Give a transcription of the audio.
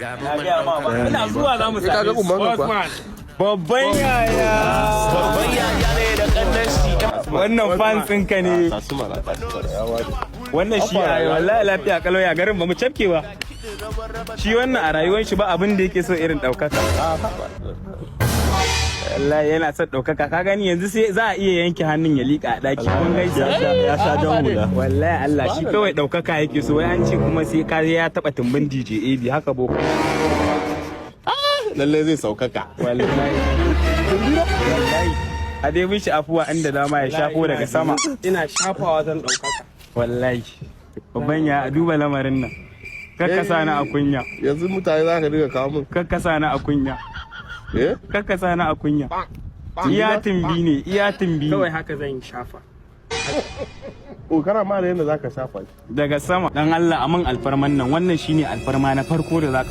Muna zuwa za mu Ka ga same su. kumban kuwa? Babban yaya. Babban yaya ne da kannan shi. Wannan fans ɗinka ne. Wannan shi a wallahi lafiya kalau, ya garin? Ba mu cafke ba. Shi wannan a rayuwar shi ba abin da yake so irin ɗaukaka. Wallahi yana son ɗaukaka. Ka gani yanzu sai za a iya yanke hannun ya liƙa a ɗaki. Kun gaisa. Ya sha jan hula. Wallahi Allah, shi kawai ɗaukaka yake so. Wai an ce kuma sai ka ya taɓa tumbin DJ AB haka boko. Lallai zai saukaka. Wallahi. Wallahi. A dai mishi afuwa inda dama ya shafo daga sama. Ina shafawa zan ɗaukaka. Wallahi. Babban ya, a duba lamarin nan. Kakkasa na a kunya. Yanzu mutane za ka dinga kawo min. Kakkasa na a kunya. Eh. Kakkasa na a kunya. Iya tumbi ne, iya tumbi ne. Kawai haka zan shafa. O, kana ma da yadda za ka shafa shi. Daga sama. Dan Allah, amin alfarman nan. Wannan shine alfarma na farko da zaka